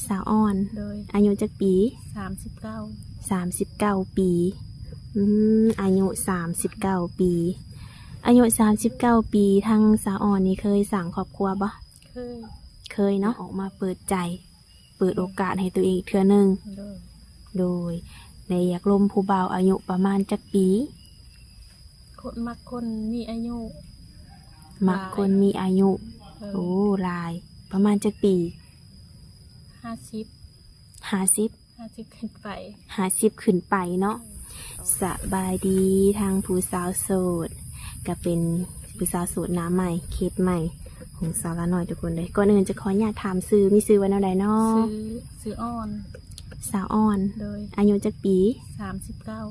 ສາວອ່ອນ ໂດຍ ອາຍຸຈັກປີ? ສາມສິບເກົ້າ ສາມສິບເກົ້າປີ. ອືມ ອາຍຸສາມສິບເກົ້າປີ. ອາຍຸສາມສິບເກົ້າປີ ທາງສາວອ່ອນນີ້ເຄີຍສ້າງຄອບຄົວບໍ່? ເຄີຍ ເຄີຍເນາະ. ອອກມາເປີດໃຈ ເປີດໂອກາດໃຫ້ຕົວເອງອີກເທື່ອໜຶ່ງ. ໂດຍ ໂດຍ ແລະ ຢາກລົມຜູ້ບ່າວອາຍຸປະມານຈັກປີ? ຄົນ ມັກຄົນມີອາຍຸ ມັກຄົນມີອາຍຸ. ເອີ ໂອ້ ຫຼາຍ ປະມານຈັກປີ? ຫ້າສິບ ຫ້າສິບ ຫ້າສິບຂຶ້ນໄປ ຫ້າສິບຂຶ້ນໄປເນາະ. ສະບາຍດີ ທາງຜູ້ສາວໂສດ ກະເປັນຜູ້ສາວໂສດໜ້າໃໝ່ ເຂດໃໝ່ ຂອງສາວລານ້ອຍທຸກຄົນເລີຍ. ກ່ອນອື່ນຈະຂໍອະນຸຍາດຖາມຊື່ ມີຊື່ວ່າແນວໃດເນາະ? ຊື່ ຊື່ອ່ອນ ສາວອ່ອນ ໂດຍ ອາຍຸຈັກປີ? ສາມສິບເກົ້າ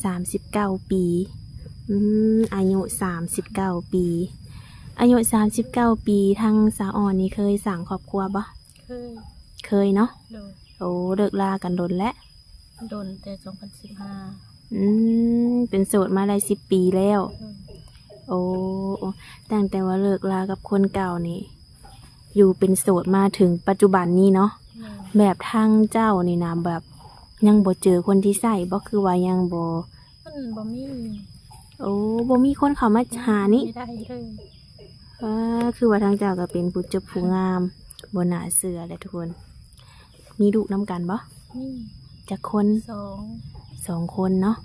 ສາມສິບເກົ້າປີ. ອືມ ອາຍຸສາມສິບເກົ້າປີ. ອາຍຸສາມສິບເກົ້າປີ ທາງສາວອ່ອນນີ້ເຄີຍສ້າງຄອບຄົວບໍ່? ເຄີຍ ເຄີຍເນາະ. ໂດຍ ໂອ້ ເລີກລາກັນດົນແລ້ວ? ດົນແຕ່ສອງພັນສິບຫ້າ. ອືມ ເປັນໂສດມາໄດ້ສິບປີແລ້ວ. ໂດຍ ໂອ້ ໂອ້ ຕັ້ງແຕ່ວ່າເລີກລາກັບຄົນເກົ່ານີ້ ຢູ່ເປັນໂສດມາເຖິງປັດຈຸບັນນີ້ເນາະ. ໂດຍ ແບບທາງເຈົ້ານີ້ນະ ແບບຍັງບໍ່ເຈີຄົນທີ່ໃຊ້ບໍ່? ຄືວ່າຍັງບໍ່ ມັນບໍ່ມີ. ໂອ້ ບໍ່ມີຄົນເຂົ້າມາຫານີ້? ບໍ່ໄດ້ເລີຍ. ເອີ ຄືວ່າທາງເຈົ້າກໍເປັນຜູ້ຈົບຜູ້ງາມ ບໍ່ໜ້າເຊື່ອແຫຼະທຸກຄົນ. ມີລູກນຳກັນບໍ່? ມີ ຈັກຄົນ? ສອງ ສອງຄົນເນາະ.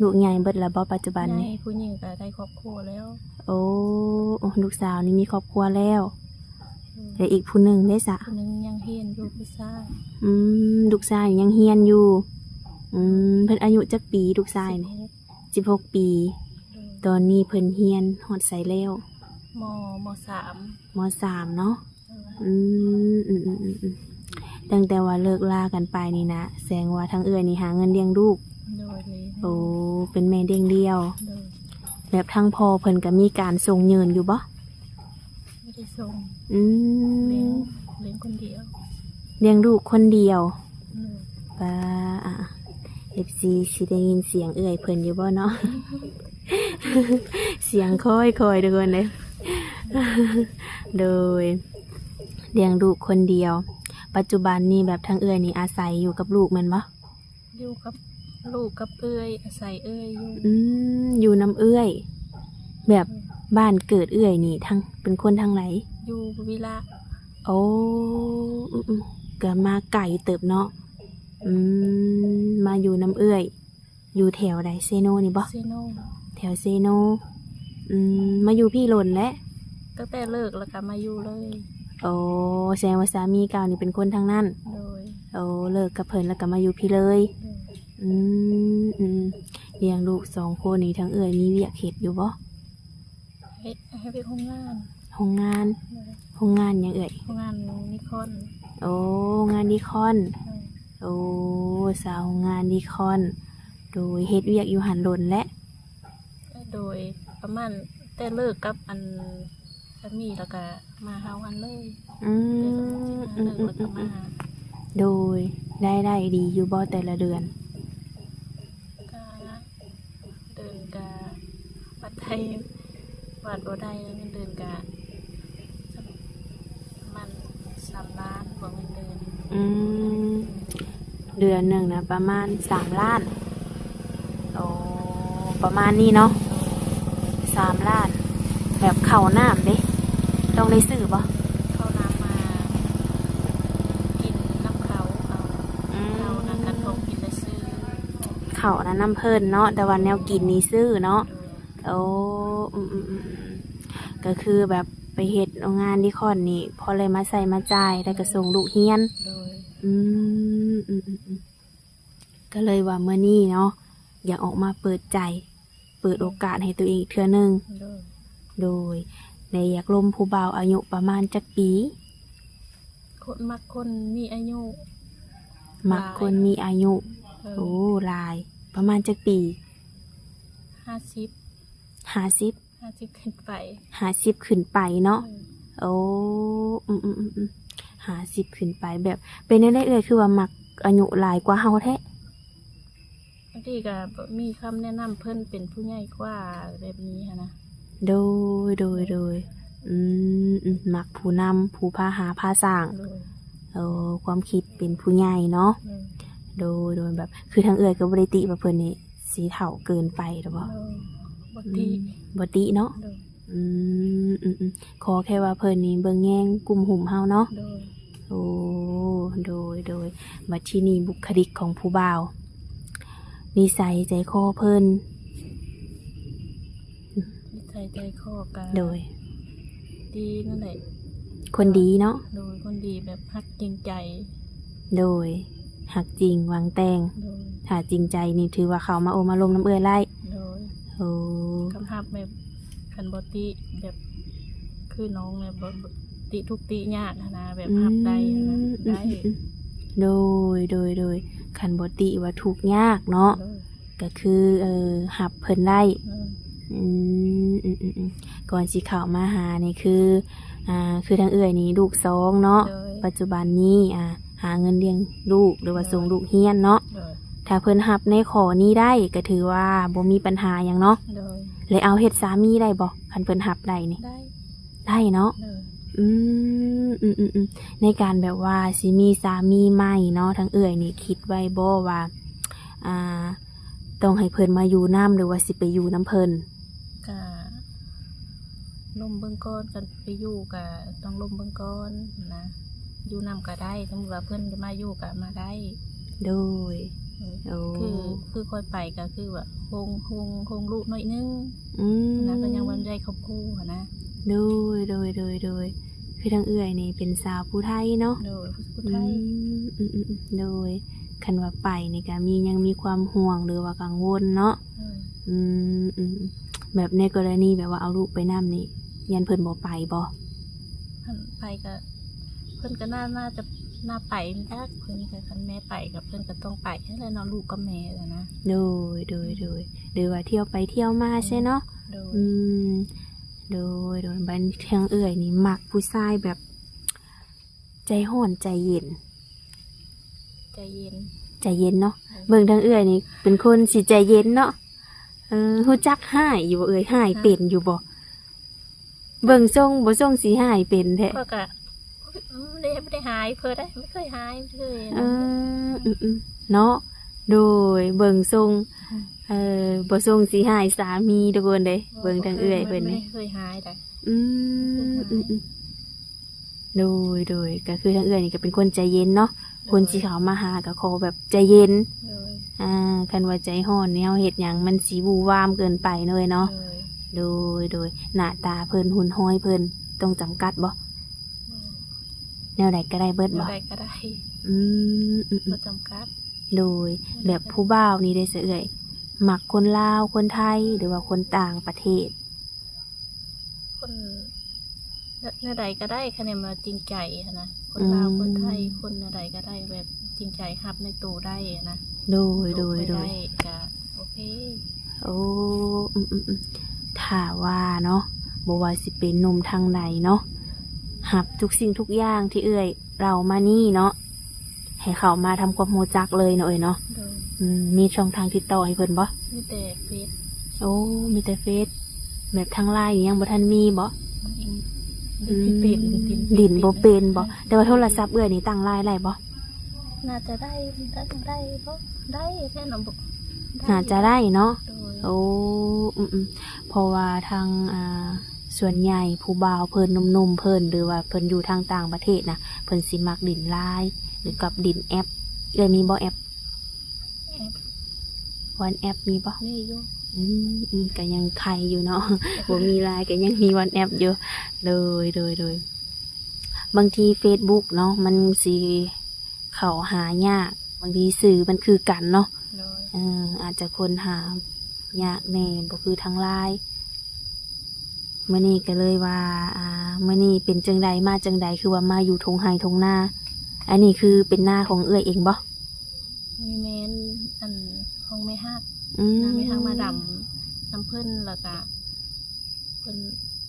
ລູກໃຫຍ່ເບິດແລ້ວບໍ່ປັດຈຸບັນນີ້? ໃຫຍ່ ຜູ້ຍິງກໍໄດ້ຄອບຄົວແລ້ວ. ໂອ້ ໂອ້ ລູກສາວນີ້ມີຄອບຄົວແລ້ວ. ອືມ ແລະ ອີກຜູ້ໜຶ່ງເດ້ສະ? ຜູ້ໜຶ່ງຍັງຮຽນຢູ່ ຜູ້ຊາຍ. ອືມ ລູກຊາຍຍັງຮຽນຢູ່. ອືມ ເພິ່ນອາຍຸຈັກປີ ລູກຊາຍນີ້? ສິບຫົກ ສິບຫົກປີ. ໂດຍ ຕອນນີ້ເພິ່ນຮຽນຮອດໃສແລ້ວ? ມ ມ ສາມ ມ ສາມເນາະ. ໂດຍ ອືມ ອືມ ຕັ້ງແຕ່ວ່າເລີກລາກັນໄປນີ້ນະ ແສດງວ່າທາງເອື້ອຍນີ້ຫາເງິນລ້ຽງລູກ. ໂດຍ ໂອ້ ເປັນແມ່ລ້ຽງດ່ຽວ. ໂດຍ ແບບທາງພໍ່ເພິ່ນກໍມີການສົ່ງເຫຍີນຢູ່ບໍ່? ບໍ່ໄດ້ສົ່ງ. ອືມ ລ້ຽງ ລ້ຽງຄົນດຽວ ລ້ຽງລູກຄົນດຽວ. ໂດຍ ປາ ອາ ເອັຟຊີ ຊິໄດ້ຍິນສຽງເອື້ອຍເພິ່ນຢູ່ບໍ່ເນາະ? ສຽງຄ່ອຍໆ ທຸກຄົນເດ້. ໂດຍ ລ້ຽງລູກຄົນດຽວ. ປັດຈຸບັນນີ້ແບບທາງເອື້ອຍນີ້ອາໄສຢູ່ກັບລູກແມ່ນບໍ່? ຢູ່ກັບລູກກັບເອື້ອຍ ອາໄສເອື້ອຍຢູ່. ອືມ ຢູ່ນຳເອື້ອຍ. ແບບ ອືມ ບ້ານເກີດເອື້ອຍນີ້ທາງ ເປັນຄົນທາງໃດ? ຢູ່ວິລະ. ໂອ້ ອືມໆ ກໍມາໄກເຕີບເນາະ. ອືມ ມາຢູ່ນຳເອື້ອຍ ຢູ່ແຖວໃດ? ເຊໂນນີ້ບໍ່? ເຊໂນ ແຖວເຊໂນ. ອືມ ມາຢູ່ພີ້ດົນແລ້ວ? ຕັ້ງແຕ່ເລີກແລ້ວກໍມາຢູ່ເລີຍ. ໂອ້ ແສດງວ່າສາມີເກົ່ານີ້ເປັນຄົນທາງນັ້ນ? ໂດຍ ໂອ້ ເລີກກັບເພິ່ນແລ້ວກໍມາຢູ່ພີ້ເລີຍ. ໂດຍ ອືມ ອືມ ລ້ຽງລູກສອງຄົນນີ້ ທາງເອື້ອຍມີວຽກເຮັດຢູ່ບໍ່? ເຮັດ ເຮັດວຽກໂຮງງານ. ໂຮງງານ. ໂດຍ ໂຮງງານຫຍັງເອື້ອຍ? ໂຮງງານດີຄອນ. ໂອ້ ໂຮງງານດີຄອນ. ໂດຍ ໂອ້ ສາວໂຮງງານດີຄອນ. ໂດຍ ເຮັດວຽກຢູ່ຫັ້ນດົນແລ້ວ? ໂດຍ ປະມານແຕ່ເລີກກັບອັນສາມີແລ້ວກະມາເຮົາຫັ້ນເລີຍ. ອືມ ເລີກແລ້ວກະມາ. ໂດຍ ລາຍໄດ້ດີຢູ່ບໍ່ແຕ່ລະເດືອນ? ກະ ເດືອນກະວັດໄດ້ ວັດບໍ່ໄດ້ ເງິນເດືອນກະປະມານສາມລ້ານ ບໍ່ແມ່ນເດືອນ. ອືມ ເດືອນໜຶ່ງນະປະມານສາມລ້ານ. ໂອ້ ປະມານນີ້ເນາະ ສາມລ້ານ. ແບບເຂົ້ານ້ຳເດ ຕ້ອງໄດ້ຊື້ບໍ່? ເຂົ້ານ້ຳມາກິນນຳເຂົາ. ອືມ ເຂົ້ານະ ຄັນຂອງກິນລະຊື້. ເຂົ້ານະນຳເພິ່ນເນາະ ແຕ່ວ່າແນວກິນນີ້ຊື້ເນາະ. ໂອ້ ອືມໆ ກໍຄືແບບໄປເຮັດໂຮງງານດີຄອນນີ້ ພໍໄດ້ມາໃຊ້ມາຈ່າຍ ແລ້ວກໍສົ່ງລູກຮຽນ. ໂດຍ ອືມ ອືມໆ ກໍເລີຍວ່າມື້ນີ້ເນາະ ຢາກອອກມາເປີດໃຈ ເປີດໂອກາດໃຫ້ຕົວເອງອີກເທື່ອໜຶ່ງ. ໂດຍ ໂດຍ ແລະ ຢາກລົມຜູ້ບ່າວອາຍຸປະມານຈັກປີ? ຄົນ ມັກຄົນມີອາຍຸ ມັກຄົນມີອາຍຸ. ເອີ ໂອ້ ຫຼາຍ ປະມານຈັກປີ? ຫ້າສິບ ຫ້າສິບ ຫ້າສິບຂຶ້ນໄປ ຫ້າສິບຂຶ້ນໄປເນາະ. ເອີ ໂອ້ ອືມໆ ຫ້າສິບຂຶ້ນໄປ. ແບບເປັນແນວໃດເອື້ອຍ ຄືວ່າມັກອາຍຸຫຼາຍກວ່າເຮົາແທ້? ບາງທີກໍມີຄຳແນະນຳເພິ່ນເປັນຜູ້ໃຫຍ່ກວ່າແບບນີ້ຫັ້ນນະ. ໂດຍ ໂດຍ ໂດຍ ອືມ ອືມ ມັກຜູ້ນຳ ຜູ້ພາຫາພາສ້າງ. ໂດຍ ໂອ້ ຄວາມຄິດເປັນຜູ້ໃຫຍ່ເນາະ. ໂດຍ ໂດຍ ໂດຍ ແບບ ຄືທາງເອື້ອຍກໍບໍ່ໄດ້ຕິວ່າເພິ່ນນີ້ຊິເຖົ້າເກີນໄປຫຼືບໍ່? ບໍ່ຕິ ອືມ ບໍ່ຕິເນາະ. ໂດຍ ອືມ ອືມ ອືມ ຂໍແຄ່ວ່າເພິ່ນນີ້ເບິ່ງແຍງກຸ້ມຫຸ້ມເຮົາເນາະ. ໂດຍ ໂອ້ ໂດຍ ໂດຍ ບັດທີນີ້ບຸກຄະລິກຂອງຜູ້ບ່າວ ນິໄສໃຈຄໍເພິ່ນ ນິໄສໃຈຄໍກະ ໂດຍ ດີນັ້ນແຫຼະ ຄົນດີເນາະ. ໂດຍ ຄົນດີແບບຮັກຈິງໃຈ. ໂດຍ ຮັກຈິງຫວັງແຕ່ງ. ໂດຍ ຖ້າຈິງໃຈນີ້ຖືວ່າເຂົ້າມາໂອ້ມາລົມນຳເອື້ອຍໄດ້. ໂດຍ ໂອ້ ຄຳຮັບແບບ ຄັນບໍ່ຕິແບບ ຄືນ້ອງແບບບໍ່ ບໍ່ຕິທຸກຕິຍາກຫັ້ນນະ ແບບ ອືມ ຮັບໄດ້ຫັ້ນນະ ອືມ ໄດ້. ອືມ ອືມ ໂດຍ ໂດຍ ໂດຍ ຄັນບໍ່ຕິວ່າທຸກຍາກເນາະ. ໂດຍ ກໍຄື ເອີ ຮັບເພິ່ນໄດ້. ອືມ ອືມ ອືມ ອືມ ອືມ ກ່ອນຊິເຂົ້າມາຫານີ້ຄື ອ່າ ຄືທາງເອື້ອຍນີ້ລູກສອງເນາະ. ໂດຍ ປັດຈຸບັນນີ້ ອ່າ ຫາເງິນລ້ຽງລູກ ຫຼືວ່າ ໂດຍ ສົ່ງລູກຮຽນເນາະ. ໂດຍ ຖ້າເພິ່ນຮັບໃນຂໍ້ນີ້ໄດ້ ກໍຖືວ່າບໍ່ມີບັນຫາຫຍັງເນາະ. ໂດຍ ແລະ ເອົາເຮັດສາມີໄດ້ບໍ່ ຄັນເພິ່ນຮັບໄດ້ນີ້? ໄດ້ ໄດ້ເນາະ. ໂດຍ ອືມ ອືມ ອືມ ອືມ ໃນການແບບວ່າຊິມີສາມີໃໝ່ເນາະ ທາງເອື້ອຍນີ້ຄິດໄວ້ບໍ່ວ່າ ອ່າ ຕ້ອງໃຫ້ເພິ່ນມາຢູ່ນຳ ຫຼືວ່າຊິໄປຢູ່ນຳເພິ່ນ? ກະລົມເບິ່ງກ່ອນ ຄັນໄປຢູ່ກະຕ້ອງລົມເບິ່ງກ່ອນນະ ຢູ່ນຳກະໄດ້ ສົມມຸດວ່າເພິ່ນຈະມາຢູ່ກະມາໄດ້. ໂດຍ ເອີ ໂອ້ ຄື ຄືຂ້ອຍໄປກະຄືວ່າໂຮງ ໂຮງ ໂຮງລຸໜ້ອຍໜຶ່ງ. ອືມ ນະ ກໍຍັງບໍ່ໄດ້ຄອບຄົວຫັ້ນນະ. ໂດຍ ໂດຍ ໂດຍ ໂດຍ ຄືທາງເອື້ອຍນີ້ເປັນສາວຜູ້ໄທເນາະ. ໂດຍ ຜູ້ໄທ. ອືມ ອືມ ອືມ ອືມ ໂດຍ ຄັນວ່າໄປນີ້ກະມີ ຍັງມີຄວາມຫ່ວງ ຫຼືວ່າກັງວົນເນາະ. ໂດຍ ອືມ ອືມ ແບບໃນກໍລະນີແບບວ່າເອົາລູກໄປນຳນີ້ ຢ້ານເພິ່ນບໍ່ໄປບໍ່? ຄັນໄປກະ ເພິ່ນກະໜ້າ ໜ້າຈະ ໜ້າໄປແມ່ນຈັກ ເພິ່ນກະ ຄັນແມ່ໄປກະ ເພິ່ນກະຕ້ອງໄປຫັ້ນແຫຼະເນາະ ລູກກັບແມ່ຫັ້ນນະ. ໂດຍ ໂດຍ ອືມ ໂດຍ ຫຼືວ່າທ່ຽວໄປທ່ຽວມາ ອືມ ໃຊ່ເນາະ. ໂດຍ ອືມ ໂດຍ ໂດຍ ບັດທາງເອື້ອຍນີ້ມັກຜູ້ຊາຍແບບໃຈຮ້ອນໃຈເຢັນ? ໃຈເຢັນ ໃຈເຢັນເນາະ. ໂດຍ ເບິ່ງທາງເອື້ອຍນີ້ເປັນຄົນຊິໃຈເຢັນເນາະ. ເອີ ຮູ້ຈັກຮ້າຍຢູ່ບໍ່ເອື້ອຍ? ຮ້າຍເປັນຢູ່ບໍ່? ເບິ່ງຊົງບໍ່ຊົງຊິຮ້າຍເປັນແທ້. ຂ້ອຍກະ ອືມ ບໍ່ໄດ້ ບໍ່ໄດ້ຮ້າຍເພິ່ນເດ້ ບໍ່ເຄີຍຮ້າຍ ບໍ່ເຄີຍ ເອີ ອືມໆ ເນາະ. ໂດຍ ເບິ່ງຊົງ ອືມ ເອີ ບໍ່ຊົງຊິຮ້າຍສາມີທຸກຄົນເດ້. ໂອ້ ເບິ່ງທາງເອື້ອຍເພິ່ນນີ້ ບໍ່ເຄີຍຮ້າຍເດ້. ອືມ ບໍ່ເຄີຍຮ້າຍ ອືມໆ ໂດຍ ໂດຍ ກໍຄືທາງເອື້ອຍນີ້ກໍເປັນຄົນໃຈເຢັນເນາະ. ໂດຍ ຄົນຊິເຂົ້າມາຫາກໍຂໍແບບໃຈເຢັນ. ໂດຍ ອ່າ ຄັນວ່າໃຈຮ້ອນນີ້ ເຮົາເຮັດຫຍັງມັນຊິວູ່ວາມເກີນໄປເນາະເອື້ອຍເນາະ. ໂດຍ ໂດຍ ໂດຍ ໜ້າຕາເພິ່ນ ຫຸ່ນຮອຍເພິ່ນຕ້ອງຈຳກັດບໍ່? ບໍ່ ແນວໃດກໍໄດ້ເບິດບໍ່? ແນວໃດກໍໄດ້. ອືມ ອືມໆ ບໍ່ຈຳກັດ. ໂດຍ ແບບຜູ້ບ່າວນີ້ເດ້ຊະເອື້ອຍ ມັກຄົນລາວ ຄົນໄທ ຫຼືວ່າຄົນຕ່າງປະເທດ? ຄົນແນວໃດກໍໄດ້ ຄັນແມ່ນວ່າຈິງໃຈຫັ້ນນະ. ຄົນລາວ ອືມ ຄົນໄທ ຄົນແນວໃດກໍໄດ້ ແບບຈິງໃຈຮັບໃນໂຕໄດ້ຫັ້ນນະ. ໂດຍ ໂດຍ ໂດຍ ໄດ້ກໍໂອເຄ. ໂອ້ ອືມໆໆ ຖ້າວ່າເນາະ ບໍ່ວ່າຊິເປັນໜຸ່ມທາງໃດເນາະ ຮັບທຸກສິ່ງທຸກຢ່າງທີ່ເອື້ອຍເລົ່າມານີ້ເນາະ ໃຫ້ເຂົ້າມາທຳຄວາມຮູ້ຈັກເລີຍເນາະເອື້ອຍເນາະ. ໂດຍ ອືມ ມີຊ່ອງທາງຕິດຕໍ່ໃຫ້ເພິ່ນບໍ່? ມີແຕ່ເຟສ. ໂອ້ ມີແຕ່ເຟສ ແບບທາງລາຍນີ້ຍັງບໍ່ທັນມີບໍ່? ອືມ ຫຼິ້ນບໍ່ເປັນ ຫຼິ້ນບໍ່ເປັນບໍ່? ແຕ່ວ່າໂທລະສັບເອື້ອຍນີ້ຕັ້ງລາຍໄດ້ບໍ່? ໜ້າຈະໄດ້ ໄດ້ບໍ່? ໄດ້ແທ້ນະ ບໍ່ ໜ້າຈະໄດ້ເນາະ. ໂດຍ ໂອ້ ອືມໆ ເພາະວ່າທາງ ອ່າ ສ່ວນໃຫຍ່ຜູ້ບ່າວເພິ່ນ ໜຸ່ມໆເພິ່ນ ຫຼືວ່າເພິ່ນຢູ່ທາງຕ່າງປະເທດນະ ເພິ່ນຊິມັກຫຼິ້ນລາຍ ຫຼືກັບຫຼິ້ນແອັບ. ເອື້ອຍມີບໍ່ແອັບ? ແອັບ ວັອດແອັບມີບໍ່? ມີຢູ່. ອືມໆ ກໍຍັງໄຄຢູ່ເນາະ ບໍ່ມີລາຍກໍຍັງມີວັອດແອັບຢູ່. ໂດຍ ໂດຍ ໂດຍ ບາງທີເຟສບຸກເນາະ ມັນຊິເຂົ້າຫາຍາກ ບາງທີຊື່ມັນຄືກັນເນາະ. ໂດຍ ເອີ ອາດຈະຄົ້ນຫາຍາກແດ່ ບໍ່ຄືທາງລາຍ. ມື້ນີ້ກໍເລີຍວ່າ ອ່າ ມື້ນີ້ເປັນຈັ່ງໃດ ມາຈັ່ງໃດ ຄືວ່າມາຢູ່ທົ່ງໄຮ່ທົ່ງນາ? ອັນນີ້ຄືເປັນນາຂອງເອື້ອຍເອງບໍ່? ມີແມ່ນ ອັນ ຂອງແມ່ຮັກ. ອືມ ນາແມ່ຮັກມາດຳນຳເພິ່ນ ແລ້ວກະເພິ່ນ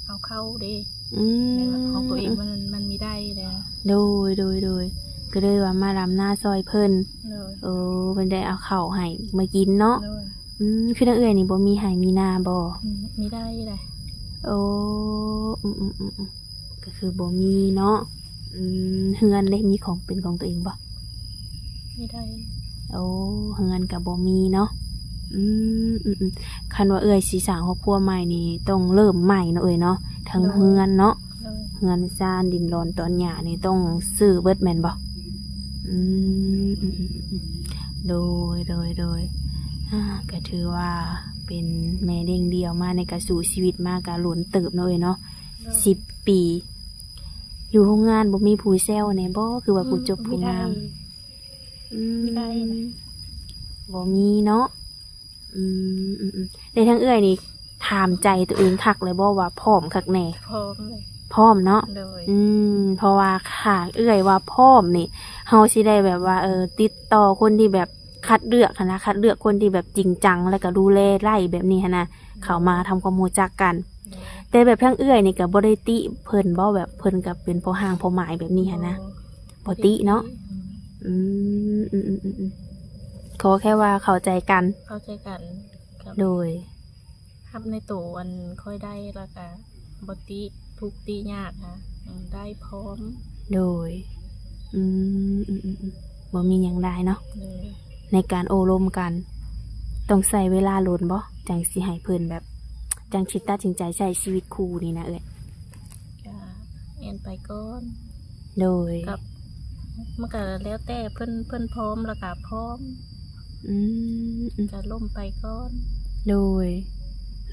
ເອົາເຂົ້າເດ້. ອືມ ແບບວ່າຂອງຕົວເອງມັນ ມັນມີໄດ້ແລ້ວ. ໂດຍ ໂດຍ ໂດຍ ກໍເລີຍວ່າມາດຳນາຊ່ອຍເພິ່ນ. ໂດຍ ໂອ້ ເພິ່ນໄດ້ເອົາເຂົ້າໃຫ້ມາກິນເນາະ. ໂດຍ ອືມ ຄືທາງເອື້ອຍນີ້ບໍ່ມີໄຮ່ມີນາບໍ່? ອືມ ມີໄດ້ໄດ໋. ໂອ້ ອືມໆໆໆ ກໍຄືບໍ່ມີເນາະ. ອືມ ເຮືອນເດ ມີຂອງເປັນຂອງຕົວເອງບໍ່? ບໍ່ໄດ້. ໂອ້ ເຮືອນກໍບໍ່ມີເນາະ. ອືມ ອືມໆ ຄັນວ່າເອື້ອຍຊິສ້າງຄອບຄົວໃໝ່ນີ້ ຕ້ອງເລີ່ມໃໝ່ເນາະເອື້ອຍເນາະ ທັງເຮືອນເນາະ ເຮືອນຊານ ດິນດອນຕອນຫຍ້ານີ້ຕ້ອງຊື້ເບິດແມ່ນບໍ່? ອືມ ອືມໆ ໂດຍ ໂດຍ ໂດຍ ອ່າ ກໍຖືວ່າເປັນແມ່ລ້ຽງດ່ຽວມາ ໃນກະສູ້ຊີວິດມາກະດົນເຕີບເນາະເອື້ອຍເນາະ. ສິບປີ ຢູ່ໂຮງງານບໍ່ມີຜູ້ແຊວແດ່ບໍ່? ຄືວ່າຜູ້ຈົບຜູ້ງາມ. ອືມ ບໍ່ມີເນາະ. ອືມ ອືມໆ ແລ້ວທາງເອື້ອຍນີ້ຖາມໃຈຕົວເອງຄັກແລ້ວບໍ່ວ່າພ້ອມຄັກແນ່? ພ້ອມເລີຍ. ພ້ອມເນາະ. ໂດຍ. ອືມ ເພາະວ່າຖ້າເອື້ອຍວ່າພ້ອມນີ້ ເຮົາຊິໄດ້ແບບວ່າ ເອີ ຕິດຕໍ່ຄົນທີ່ແບບຄັດເລືອກຫັ້ນນະ ຄັດເລືອກຄົນທີ່ແບບຈິງຈັງ ແລ້ວກໍດູແລໄດ້ແບບນີ້ຫັ້ນນະ ເຂົ້າມາທຳຄວາມຮູ້ຈັກກັນ. ແຕ່ແບບທາງເອື້ອຍນີ້ກໍບໍ່ໄດ້ຕິເພິ່ນບໍ່? ແບບເພິ່ນກໍເປັນພໍ່ຮ້າງພໍ່ໝ້າຍແບບນີ້ຫັ້ນນະ. ບໍ່ຕິເນາະ. ອືມ ອືມໆ ຂໍແຄ່ວ່າເຂົ້າໃຈກັນ. ເຂົ້າໃຈກັນ. ໂດຍ. ຮັບໃນໂຕອັນຂ້ອຍໄດ້ ແລ້ວກະບໍ່ຕິທຸກຕິຍາກນະ ໄດ້ພ້ອມ. ໂດຍ. ອືມ ອືມໆ ບໍ່ມີຫຍັງຫຼາຍເນາະ. ໂດຍ. ໃນການໂອ້ລົມກັນ ຕ້ອງໃຊ້ເວລາດົນບໍ່? ຈັ່ງຊິໃຫ້ເພິ່ນແບບ ຈັ່ງຊິຕັດສິນໃຈໃຊ້ຊີວິດຄູ່ນີ້ນະເອື້ອຍ. ກະແມ່ນໄປກ່ອນ. ໂດຍ. ກັບ ມັນກະແລ້ວແຕ່ເພິ່ນ ເພິ່ນພ້ອມແລ້ວກະພ້ອມ. ອືມ ອືມ ກະລົມໄປກ່ອນ. ໂດຍ.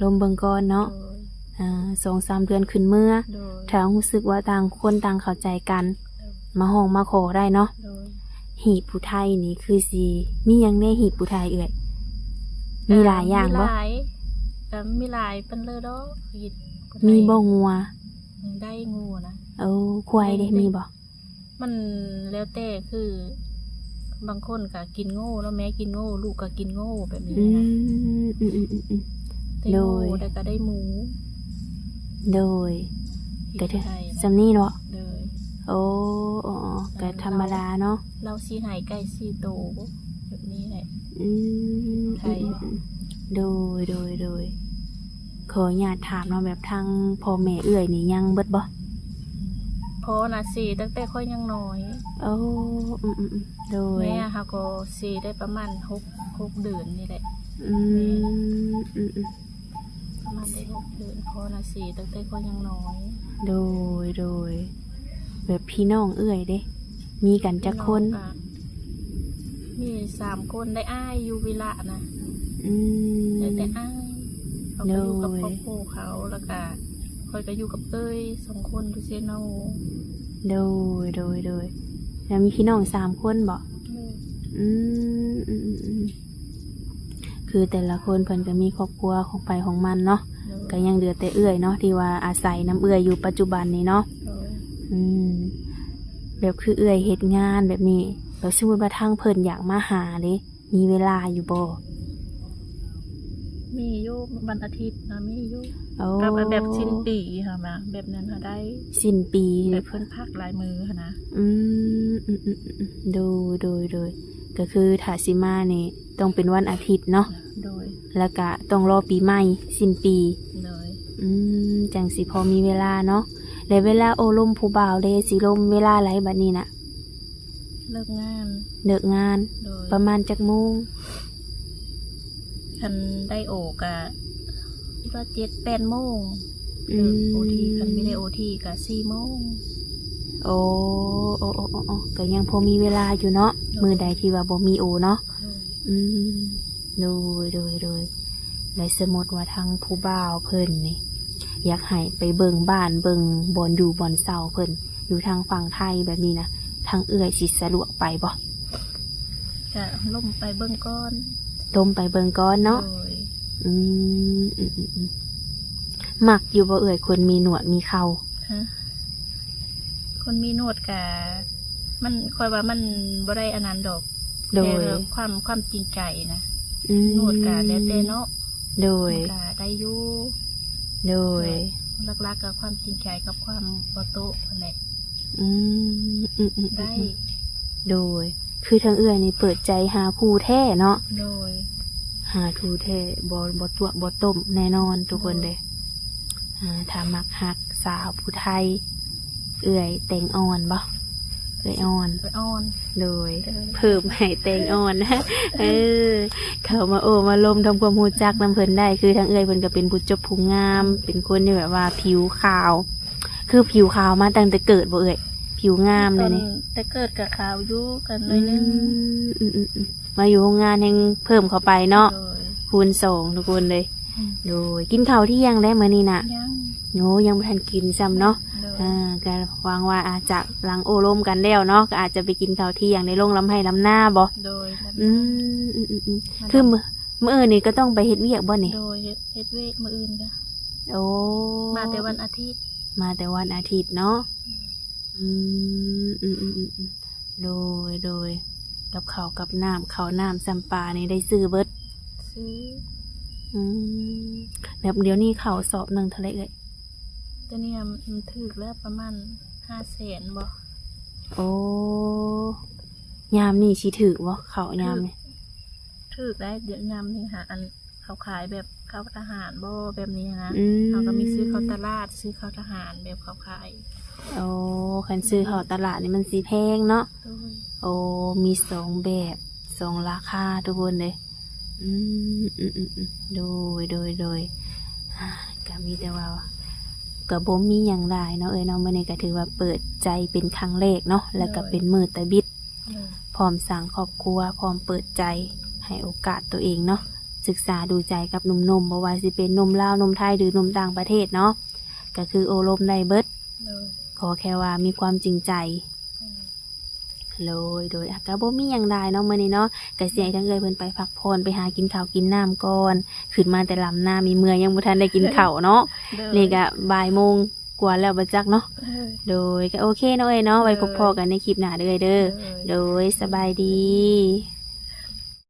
ລົມເບິ່ງກ່ອນເນາະ. ໂດຍ. ອ່າ ສອງສາມເດືອນຂຶ້ນເມືອ. ໂດຍ. ຖ້າຮູ້ສຶກວ່າຕ່າງຄົນຕ່າງເຂົ້າໃຈກັນ ໂດຍ ມາຮ້ອງມາຂໍໄດ້ເນາະ. ໂດຍ. ຮີດຜູ້ໄທນີ້ຄືຊິມີຫຍັງແດ່ ຮີດຜູ້ໄທເອື້ອຍ? ມີຫຼາຍຢ່າງບໍ່? ມີຫຼາຍ ກໍມີຫຼາຍປານເລີດອກ ຮີດຜູ້ໄທ. ມີບໍ່ງົວ? ໄດ້ງົວນະ. ໂອ້ ຄວາຍເດ ມີບໍ່? ມັນແລ້ວແຕ່ ຄືບາງຄົນກໍກິນງົວເນາະ ແມ່ກິນງົວ ລູກກໍກິນງົວ ແບບນີ້ນະ. ອືມ ອືມໆໆໆ ໄດ້ງົວ ໂດຍ ແລ້ວກໍໄດ້ໝູ. ໂດຍ. ເຮັດ ກໍຖື ໄດ້ນະ ສ່ຳນີ້ເນາະ. ໂດຍ. ໂອ້ ອໍໆ ກໍທຳມະດາເນາະ. ລາວ ລາວຊິໃຫ້ໄກ່ສີ່ໂຕ ແບບນີ້ແຫຼະ. ອືມ ໄທ. ອືມໆໆ ໂດຍ ໂດຍ ໂດຍ. ຂໍອະນຸຍາດຖາມເນາະ ແບບທາງພໍ່ແມ່ເອື້ອຍນີ້ຍັງເບິດບໍ່? ພໍ່ນະເສຍຕັ້ງແຕ່ຂ້ອຍຍັງນ້ອຍ. ໂອ້ ອືມໆໆ ໂດຍ. ແມ່ເຮົາກໍເສຍໄດ້ປະມານຫົກ ຫົກເດືອນນີ້ແຫຼະ. ອືມ ແມ່ນະ ອືມໆ ປະມານໄດ້ຫົກເດືອນ. ພໍ່ນະເສຍຕັ້ງແຕ່ຂ້ອຍຍັງນ້ອຍ. ໂດຍ ໂດຍ. ແບບພີ່ນ້ອງເອື້ອຍເດ ມີກັນຈັກຄົນ? ພີ່ນ້ອງກໍມີສາມຄົນ ໄດ້ອ້າຍຢູ່ວິລະນະ. ອືມ ໄດ້ແຕ່ອ້າຍ ເຂົາກໍຢູ່ກັບ ໂດຍ ຄອບຄົວເຂົາ ແລ້ວກະຂ້ອຍກໍຢູ່ກັບເອື້ອຍສອງຄົນຢູ່ເຊໂນ. ໂດຍ ໂດຍ ໂດຍ. ແລ້ວມີພີ່ນ້ອງສາມຄົນບໍ? ໂດຍ. ອືມ ອືມໆໆ ຄືແຕ່ລະຄົນເພິ່ນກໍມີຄອບຄົວຂອງໃຜຂອງມັນເນາະ. ໂດຍ. ກໍຍັງເຫຼືອແຕ່ເອື້ອຍເນາະ ທີ່ວ່າອາໄສນຳເອື້ອຍຢູ່ປັດຈຸບັນນີ້ເນາະ. ໂດຍ. ອືມ ແບບຄືເອື້ອຍເຮັດງານແບບນີ້ ແບບສົມມຸດວ່າທາງເພິ່ນຢາກມາຫາເດ ມີເວລາຢູ່ບໍ່? ມີຢູ່ ວັນອາທິດນະ ມີຢູ່. ໂອ້ ກັບແບບສິ້ນປີຫັ້ນນະ ແບບນັ້ນຫາໄດ້. ສິ້ນປີ ແບບເພິ່ນພັກຫຼາຍມື້ຫັ້ນນະ. ອືມ ອືມໆໆ ໂດຍ ໂດຍ ໂດຍ. ກໍຄືຖ້າຊິມານີ້ຕ້ອງເປັນວັນອາທິດເນາະ. ໂດຍ. ແລ້ວກະຕ້ອງລໍປີໃໝ່ ສິ້ນປີ. ໂດຍ. ອືມ ຈັ່ງຊິພໍມີເວລາເນາະ. ແລ້ວເວລາໂອ້ລົມຜູ້ບ່າວເດ ຊິລົມເວລາໃດບັດນີ້ນະ? ເລີກງານ. ເລີກງານ. ໂດຍ. ປະມານຈັກໂມງ? ຄັນໄດ້ໂອກະຄິດວ່າເຈັດແປດໂມງ. ອືມ. ໂອທີ ຄັນມີໄດ້ໂອທີກະສີ່ໂມງ. ໂອ້ ໂອ້ ໂອ້ ໂອ້ ກໍຍັງພໍມີເວລາຢູ່ເນາະ. ໂດຍ. ມື້ໃດທີ່ວ່າບໍ່ມີໂອເນາະ. ໂດຍ. ອືມ ໂດຍ ໂດຍ ໂດຍ. ແລະ ສົມມຸດວ່າທາງຜູ້ບ່າວເພິ່ນນີ້ ຢາກໃຫ້ໄປເບິ່ງບ້ານ ເບິ່ງບ່ອນຢູ່ບ່ອນເຊົາເພິ່ນ ຢູ່ທາງຝັ່ງໄທແບບນີ້ນະ ທາງເອື້ອຍຊິສະດວກໄປບໍ່? ກະລົມໄປເບິ່ງກ່ອນ. ລົມໄປເບິ່ງກ່ອນເນາະ. ໂດຍ. ອືມ ອືມໆໆ ມັກຢູ່ບໍ່ເອື້ອຍ ຄົນມີໜວດມີເຂົາ? ຮະ? ຄົນມີໜວດກະ ມັນ ຂ້ອຍວ່າມັນບໍ່ໄດ້ອັນນັ້ນດອກ. ໂດຍ. ແຕ່ແບບຄວາມ ຄວາມຈິງໃຈນະ. ອືມ. ໜວດກະແລ້ວແຕ່ເນາະ. ໂດຍ. ມັນກະໄດ້ຢູ່. ໂດຍ. ແບບຫຼັກໆກໍຄວາມຈິງໃຈກັບຄວາມບໍ່ໂຕະຫັ້ນແຫຼະ. ອືມ ອືມໆໆ ໄດ້. ໂດຍ. ຄືທາງເອື້ອຍນີ້ເປີດໃຈຫາຄູ່ແທ້ເນາະ. ໂດຍ. ຫາຄູ່ແທ້ ບໍ່ ບໍ່ຕົວະບໍ່ຕົ້ມແນ່ນອນທຸກຄົນເດ້. ໂດຍ. ອ່າ ຖ້າມັກຮັກສາວຜູ້ໄທ ເອື້ອຍແຕງອ່ອນບໍ່? ເອື້ອຍອ່ອນ ເອື້ອຍອ່ອນ ໂດຍ ໂດຍ ເພີ່ມໃຫ້ແຕງອ່ອນ ເອີ ເຂົ້າມາໂອ້ມາລົມທຳຄວາມຮູ້ຈັກນຳເພິ່ນໄດ້ ຄືທາງເອື້ອຍເພິ່ນກໍເປັນຜູ້ຈົບຜູ້ງາມ ເປັນຄົນທີ່ແບບວ່າຜິວຂາວ ຄືຜິວຂາວມາຕັ້ງແຕ່ເກີດບໍ່ເອື້ອຍ? ຜິວງາມແນວນີ້ ແຕ່ເກີດກໍຂາວຢູ່ ກໍໜ້ອຍໜຶ່ງ ອືມ ອືມໆໆ ມາຢູ່ໂຮງງານແຮ່ງເພີ່ມເຂົ້າໄປເນາະ ໂດຍ ຄູນສອງ ທຸກຄົນເລີຍ ອືມ ໂດຍ ກິນເຂົ້າທ່ຽງແລ້ວມື້ນີ້ນະ? ຍັງ ໂອ້ ຍັງບໍ່ທັນກິນຊ້ຳເນາະ ໂດຍ ອ່າ ກໍຫວັງວ່າອາດຈະຫຼັງໂອ້ລົມກັນແລ້ວເນາະ ກໍອາດຈະໄປກິນເຂົ້າທ່ຽງ ໄດ້ລົງລຳໄຮ່ລຳນາບໍ່? ໂດຍ ລຳນາ ອືມ ອືມໆໆ ມາ ຄືມື້ ມື້ອື່ນນີ້ກໍຕ້ອງໄປເຮັດວຽກບໍ່ນີ້? ໂດຍ ເຮັດ ເຮັດວຽກມື້ອື່ນກະ ໂອ້ ມາແຕ່ວັນອາທິດ ມາແຕ່ວັນອາທິດເນາະ ອືມ ອືມ ອືມໆໆ ໂດຍ ໂດຍ ກັບເຂົ້າກັບນ້ຳ ເຂົ້ານ້ຳຊ້ຳປານີ້ໄດ້ຊື້ເບິດ? ຊື້ ອືມ ແບບດຽວນີ້ເຂົ້າສອບໜຶ່ງເທົ່າໃດເອື້ອຍ? ດຽວນີ້ມັນຖືກແລ້ວ ປະມານຫ້າແສນບໍ່? ໂອ້ ຍາມນີ້ຊິຖືກບໍ່ ເຂົ້າຍາມນີ້? ຖືກ ຖືກໄດ໋ ດຽວຍາມນີ້ຫາ ອັນ ເຂົາຂາຍແບບເຂົ້າທະຫານບໍ່ ແບບນີ້ນະ ອືມ ເຮົາກໍມີຊື້ເຂົ້າຕະຫຼາດ ຊື້ເຂົ້າທະຫານແບບເຂົາຂາຍ ໂອ້ ຄັນຊື້ເຂົ້າຕະຫຼາດນີ້ມັນຊິແພງເນາະ ໂດຍ ໂອ້ ມີສອງແບບ ສອງລາຄາທຸກຄົນເດ້ ອືມ ອືມໆໆ ໂດຍ ໂດຍ ໂດຍ ອ່າ ກໍມີແຕ່ວ່າ ກໍບໍ່ມີຫຍັງຫຼາຍເນາະເອື້ອຍເນາະ ມື້ນີ້ກໍຖືວ່າເປີດໃຈເປັນຄັ້ງແລກເນາະ ແລ້ວກໍເປັນມື້ຕະບິດ ໂດຍ ພ້ອມສ້າງຄອບຄົວ ພ້ອມເປີດໃຈ ໃຫ້ໂອກາດຕົວເອງເນາະ ສຶກສາດູໃຈກັບໜຸ່ມໆ ບໍ່ວ່າຊິເປັນໜຸ່ມລາວ ໜຸ່ມໄທ ຫຼື ໜຸ່ມຕ່າງປະເທດເນາະ ກໍຄືໂອ້ລົມໄດ້ເບິດ ໂດຍ ຂໍແຄ່ວ່າມີຄວາມຈິງໃຈ ໂດຍ ໂດຍ ໂດຍ ອ່ະ ກໍບໍ່ມີຫຍັງຫຼາຍເນາະ ມື້ນີ້ເນາະ ກໍຊິໃຫ້ທາງເອື້ອຍເພິ່ນໄປພັກຜ່ອນ ໄປຫາກິນເຂົ້າກິນນ້ຳກ່ອນ ຂຶ້ນມາແຕ່ລຳນາມີເມື່ອຍ ຍັງບໍ່ທັນໄດ້ກິນເຂົ້າເນາະ ໂດຍ ນີ້ກໍບ່າຍໂມງ ກວ່າແລ້ວບໍ່ຈັກເນາະ ເອີ ໂດຍ ກໍໂອເຄເນາະເອື້ອຍເນາະ ເອີ ໄວ້ພົບພໍ້ກັນໃນຄລິບໜ້າເດີ້ເອື້ອຍເດີ້ ເອີ ໂດຍ ສະບາຍດີ.